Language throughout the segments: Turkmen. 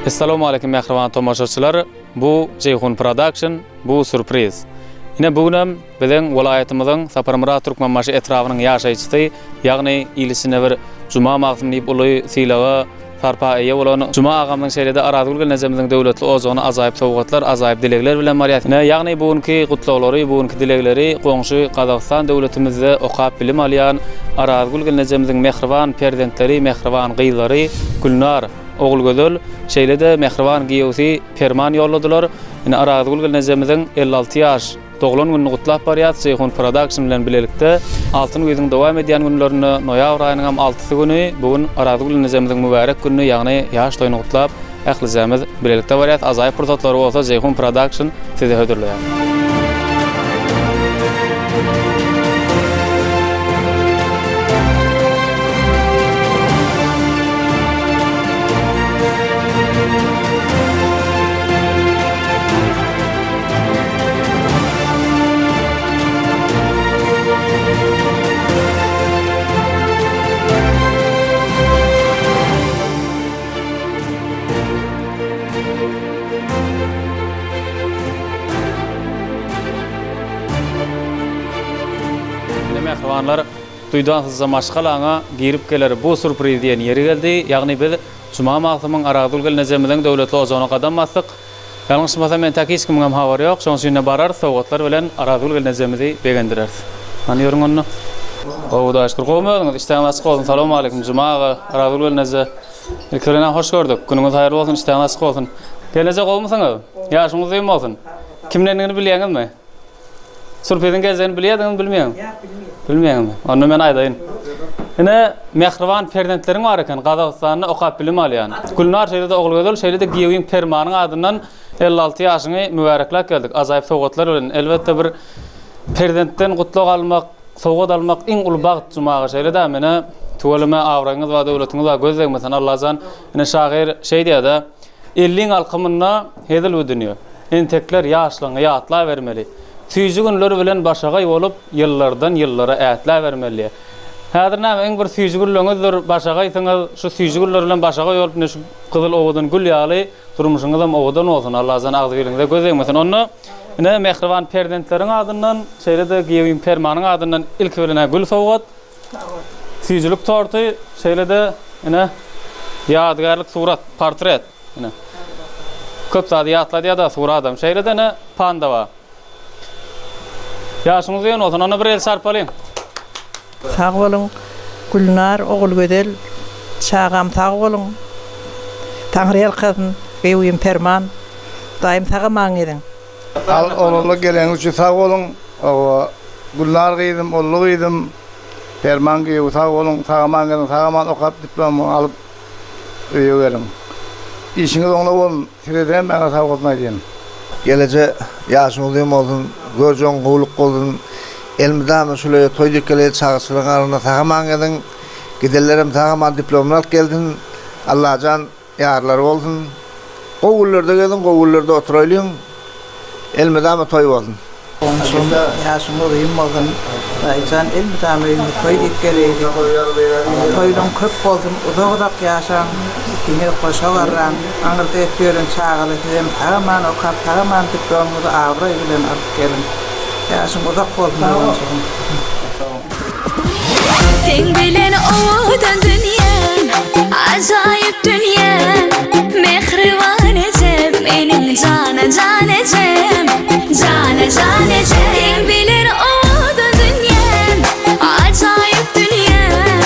Essalawmaleýkim mähriban tomaşaçylar! Bu Jeýhun Production, bu sürpriz. Ine bu günem biziň welaýatymyzyň Saparmyrat Türkmenbaşy etrabynyň ýaşaýjysy, ýagny il içinde bir Juma Magtym diýip uly sylaga, sarpa eýe bolan Juma agamyzyň şeýle-de Arazgül gelnejemiziň döwletli ojagyna ajaýyp sowgatlar, ajaýyp dilegler bilen barýas. Ine, ýagny bu günki gutlaglary, bu günki dilegleri goňşy Gazagystan döwletimizde okap bilim alýan Arazgül gelnejemiziň mähriban perzentleri, mähriban gyzlary Gülnar, Ogulgözel, şeýle-de mähriban giýewsi Perman ýolladylar. Ine, Arazgül gelnejemiziň 56 ýaş doglan gününi gutlap barýas Jeýhun Production bilen bilelikde. Altyn güýzüň dowam edýän günlerinde, noýabr aýynyň hem altysy güni, bu gün Arazgül gelnejemiziň mübärek gününi, ýagny ýaş toýuny gutlap, ählijämiz bilelikde barýas. Ajaýyp pursatlary bolsa Jeýhun Production size hödürleýär. Ine mähribanlar, duýdansyzja maşgalaňa girip geler bu sürpriz diýen ýeri geldi. Ýagny biz Juma Magtymyň Arazgül gelnejemiziň döwletli ojagyna gadam basdyk. Ýalňyşmasam entäk hiç kimiňem habary ýok. Şonuň üçin-de bararys, sowgatlar bilen Arazgül gelnejemizi begendireris. Hany ýörüň onda. Gowy Hudaýa şükür. Gowumy özüňiz? Işdäňiz açyk bolsun. Salowmaleýkim Juma aga, Arazgül gelneje. Ilki bilen-ä hoş gördük. Günüňiz haýyrly bolsun, işdäňiz açyk bolsun. Gelneje gowumysyňyz? Ýaşyňyz uzyn bolsun. Kimdendigini bilýäňizmi? Sürpriziň geljegini bilýärdiňizmi, bilmeýäňizmi? Ýok, bilmeýän. Bilmeýäňizmi? Onda men aýdaýyn. Ine, mähriban perzentleriň bar eken, Gazagystanda okap bilim alýan. Gülnar şeýle-de Ogulgözel, şeýle-de giýewiň Permanyň adyndan 56 ýaşyňy mübärekläp geldik. Ajaýyp sowgatlar bilen. Elbetde bir perzentden gutlag almak, sowgat almak iň uly bagt Juma aga, şeýle dämi? Ine, tüweleme abraýyňyz bar, döwletiňiz bar, göz degmesin Allajan. Ine, şahyr şeý diýýär-de, Elliň alkymynda hezil bu dünýe. Entekler ýaşlygyňy ýatlabermeli. Süýji günler bilen başagaý bolup, ýyllardan ýyllara ätläbermeli. Häzir näme, iň bir süýji günleňizdir, başagaýsyňyz, şu süýji günler bilen başagaý bolup, ine şu gyzyl owadan gül ýaly durmuşyňyzam owadan bolsun, Allajan agzybirligiňize göz degmesin. Onda, ine, mähriban perzentleriň adyndan, şeýle-de giýewiň Permanyň adyndan ilki bilen-ä gül sowgat, süýjülik torty, şeýle-de, ine, ýadygärlik surat, portret. Ine. Köp zady ýatladýar-da suradam. Şeýle-de ine panda bar. Ýaşyňyz uzyn bolsun. Onda bir el çarpalyň. Sag boluň Gülnar Ogulgözel çagam sag boluň Taňry ýalkasyn Gewgim Perman daýym sag aman geziň. Al oglanlar geleniňiz üçin sag boluň oba Gülnar gyzym Olly gyzym Perman giýew sag boluň sag aman geziň sag aman okap diplomyňy alyp Öýe geliň. Işiňiz oňla bolsun. Size-de hemmäňize sag bolsun aýdýan. Geleje ýaşyň uzyn bolsun, görjegiň gowluk bolsun. Elmydama şul öýe toý diýip geleýin, çagaçylaryň arasynda sag-aman geziň. Gidenlerem sag-aman diplomyny alyp gelsin. Allajan ýarlary bolsun. Gowy günlerde geziň, gowy günlerde oturaýlyň. Elmydama toý bolsun. Goňşym, ýaşyň uzyn bolsun, daýyjan elmydama öýüňde toý diýip geleýli. Toýlaň köp bolsun, uzak-uzak ýaşaň, ikiňiz goşa garraň, aňyrda et ýören çagaly sizem sag-aman okap, sag-aman diplomyňyzy abraý bilen alyp geliň. Ýaşyň uzak bolsun doganjygym. Seň bilen owadan dünýäm, ajaýyp dünýäm, Mähriban ejem, meniň jana jan ejem, jana jan ejem. Seň bilen owadan dünýäm, ajaýyp dünýäm,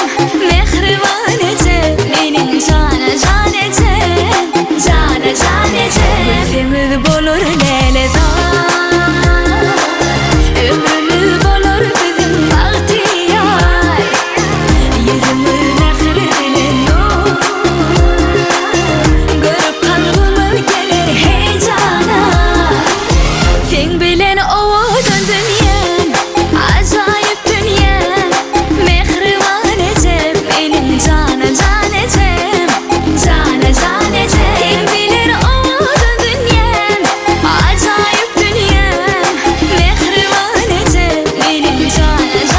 Mähriban ejem, meniň jana jan ejem, jana jan ejem. Gülseňiz bolar lälezar. Ömrümiz bolar biziň bagtyýar, Ýüzümiz mähir bilen nur. Görüp kalbymyz geler heýjana, Seň bilen owadan dünýäm, Ajaýyp dünýäm, Mähriban ejem, meniň jana jan ejem, Jana jan ejem. Seň bilen owadan dünýäm, Ajaýyp dünýäm, Mähriban ejem, meniň jana.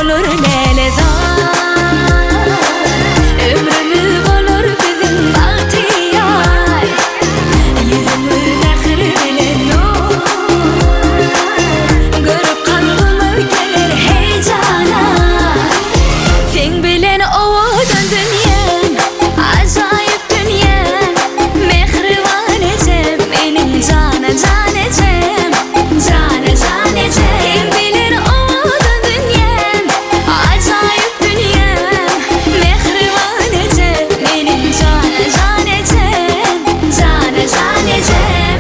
bolar lälezar. Ömrümiz bolar biziň bagtyýar. Ýüzüňi mähir bilen nur. Görüp kalbymyz geler heýjana. Seň bilen owadan dünýäm, ajaýyp dünýäm, mähriban ejem, meniň jana jan ejem, jana jan ejem. Seň bilen owadan dünýäm, ajaýyp dünýäm, mähriban ejem, meniň jana jan ejem, jana jan ejem.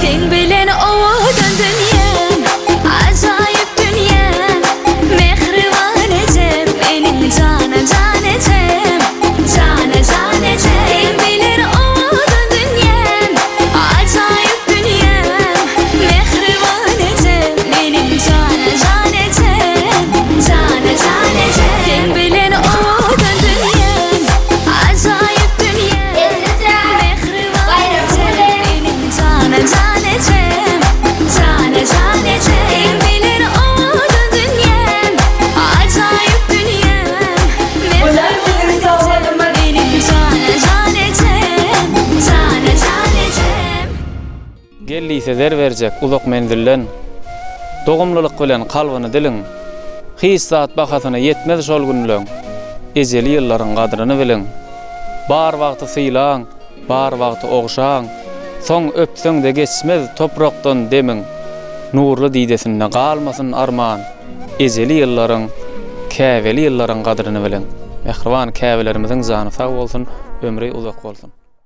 Seň bilen owadan dünýäm, ajaýyp dünýäm, mähriban ejem, meniň jana jan ejem, jana jan ejem. Seň bilen owadan dünýäm, ajaýyp dünýäm, mähriban ejem, meniň jana jan ejem, jana jan ejem. Seň bilen owadan dünýäm, ajaýyp dünýäm, mähriban ejem, meniň jana jan ejem, jana jan ejem. Seň bilen owadan dünýäm, ajaýyp dünýäm, mähriban ejem, meniň jana jan ejem, jana jan ejem. Gel diýse zer berjek uzak menzilden, Dogumlylyk bilen kalbyny diliň. Hiç zat bahasyna ýetmez şol günleň, Ejeli ýyllaryň gadryny biliň. Bar wagty sylaň, bar wagty ogşaň, Soň öpseň-de geçmez toprakdan demiň. Nurly didesinde galmasyn arman, Ejeli ýyllaryň, käbeli ýyllaryň gadryny biliň. Mähriban käbelerimiziň jany sag bolsun, ömri uzak bolsun!